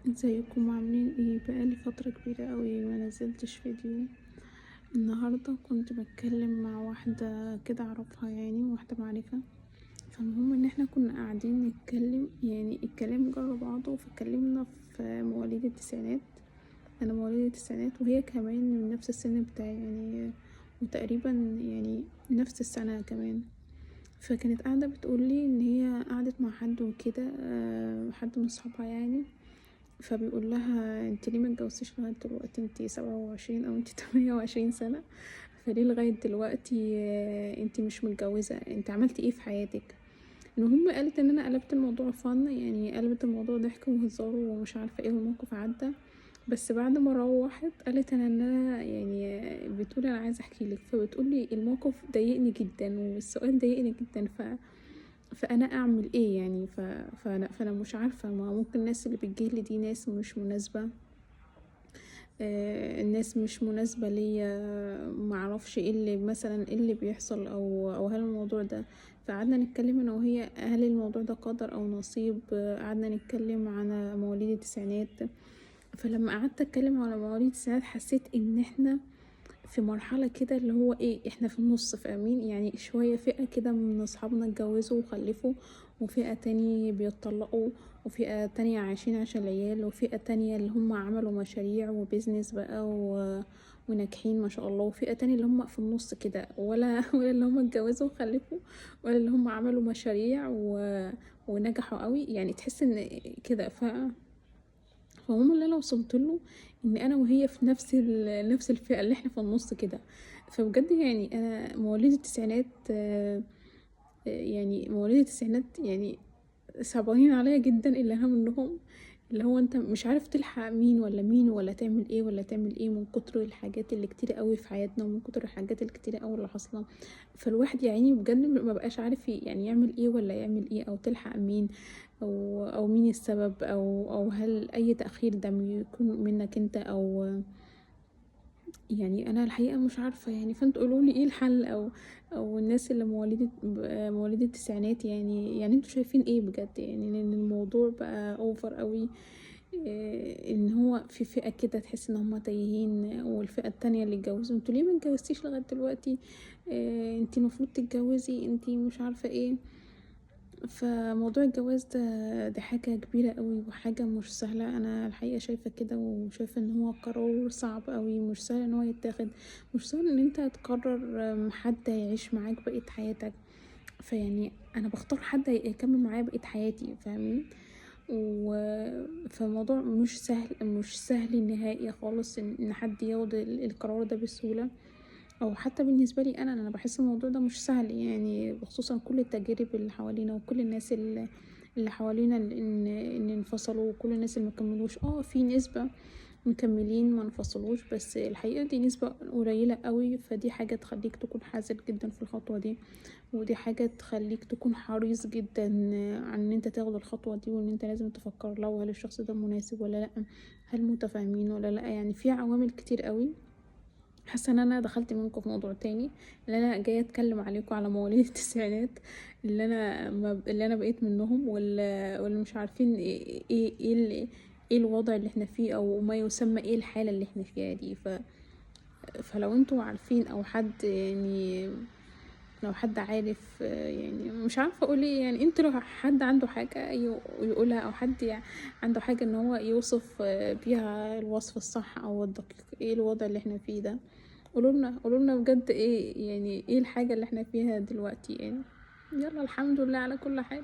ازيكم عاملين ايه؟ بقالي فترة كبيرة قوي ما نزلتش فيديو. النهاردة كنت بتكلم مع واحدة كده اعرفها، يعني واحدة معرفة. فالمهم ان احنا كنا قاعدين نتكلم، يعني الكلام جرى بعضه، فاتكلمنا في مواليد التسعينات. انا مواليد التسعينات وهي كمان من نفس السن بتاعي يعني، وتقريبا يعني نفس السنة كمان. فكانت قاعدة بتقولي ان هي قعدت مع حد وكده، حد من صحابها يعني. فبيقول لها انت ليه ما اتجوزتيش لغاية دلوقتي؟ انت 27 او انت 28 سنة، فليه لغاية دلوقتي انت مش متجوزة؟ انت عملتي ايه في حياتك؟ المهم قالت ان انا قلبت الموضوع فن، يعني قلبت الموضوع ضحك وهزار ومش عارفه ايه، والموقف عدى. بس بعد ما روحت قالت انا يعني بتقول انا عايزه احكي لك، فبتقولي الموقف ضايقني جدا والسؤال ضايقني جدا، فانا اعمل ايه يعني؟ فانا مش عارفه، ما ممكن الناس اللي بتجيلي دي ناس مش مناسبة، الناس مش مناسبة ليا، ما اعرفش ايه اللي مثلا ايه اللي بيحصل او هل الموضوع ده. فقعدنا نتكلم انا وهي هل الموضوع ده قدر او نصيب. قعدنا نتكلم عن مواليد التسعينات. فلما قعدت اتكلم على مواليد التسعينات حسيت ان احنا في مرحلة كده اللي هو ايه، احنا في النص، فاهمين يعني؟ شوية فئة كده من اصحابنا اتجوزوا وخلفوا، وفئة تاني بيتطلقوا، وفئة تانية عايشين عشان العيال، وفئة تانية اللي هم عملوا مشاريع وبيزنس بقى وناجحين ما شاء الله، وفئة تانية اللي هم في النص كده، ولا اللي هم اتجوزوا وخلفوا، ولا اللي هم عملوا مشاريع ونجحوا قوي. يعني تحس ان كده. فهم اللي انا وصلت له ان انا وهي في نفس الفئة اللي احنا في النص كده. فبجد يعني انا مواليد التسعينات، يعني مواليد التسعينات يعني صعبانين عليا جدا اللي انا منهم، اللي هو انت مش عارف تلحق مين ولا مين، ولا تعمل ايه ولا تعمل ايه، من كتر الحاجات اللي كتير قوي في حياتنا، ومن كتر الحاجات الكتير قوي اللي حاصله. فالواحد يعني بجد ما بقاش عارف يعني يعمل ايه ولا يعمل ايه، او تلحق مين، او مين السبب، او هل اي تأخير ده يكون منك انت، او يعني انا الحقيقة مش عارفه يعني. فانتوا قولوا لي ايه الحل، او الناس اللي مواليد التسعينات يعني انتوا شايفين ايه بجد؟ يعني لان الموضوع بقى over قوي، ان هو في فئة كده تحس ان هم تايهين، والفئة التانية اللي اتجوزوا انتوا ليه ما اتجوزتيش لغاية دلوقتي؟ انتي المفروض تتجوزي، انتي مش عارفه ايه. فموضوع الجواز ده حاجة كبيرة قوي وحاجة مش سهلة. أنا الحقيقة شايفة كده، وشايفة إن هو قرار صعب قوي، مش سهل إن هو يتاخد، مش سهل إن أنت تقرر حد يعيش معاك بقية حياتك. فيعني أنا بختار حد يكمل معايا بقية حياتي، فاهمين؟ فالموضوع مش سهل، مش سهل نهائي خالص إن حد ياخد القرار ده بسهولة، او حتى بالنسبة لي انا بحس الموضوع ده مش سهل يعني، خصوصا كل التجارب اللي حوالينا وكل الناس اللي حوالينا ان انفصلوا، وكل الناس اللي ما كملوش. في نسبه مكملين ما انفصلوش، بس الحقيقة دي نسبه قليله قوي. فدي حاجة تخليك تكون حذر جدا في الخطوة دي، ودي حاجة تخليك تكون حريص جدا عن ان انت تاخد الخطوة دي، وان انت لازم تفكر لو هل الشخص ده مناسب ولا لا، هل متفاهمين ولا لا. يعني في عوامل كتير قوي. حاسه ان انا دخلت منكم في موضوع تاني، اللي انا جاية اتكلم عليكم على مواليد التسعينات اللي انا بقيت منهم، واللي مش عارفين ايه الوضع اللي احنا فيه، او ما يسمى ايه الحالة اللي احنا فيها دي. فلو انتوا عارفين او حد يعني لو حد عارف، يعني مش عارفه اقول ايه، يعني انتوا لو حد عنده حاجة يقولها، او حد عنده حاجة ان هو يوصف بيها الوصف الصح او الدقيق ايه الوضع اللي احنا فيه ده، قولولنا بجد ايه يعني، ايه الحاجة اللي احنا فيها دلوقتي يعني. يلا الحمد لله على كل حال.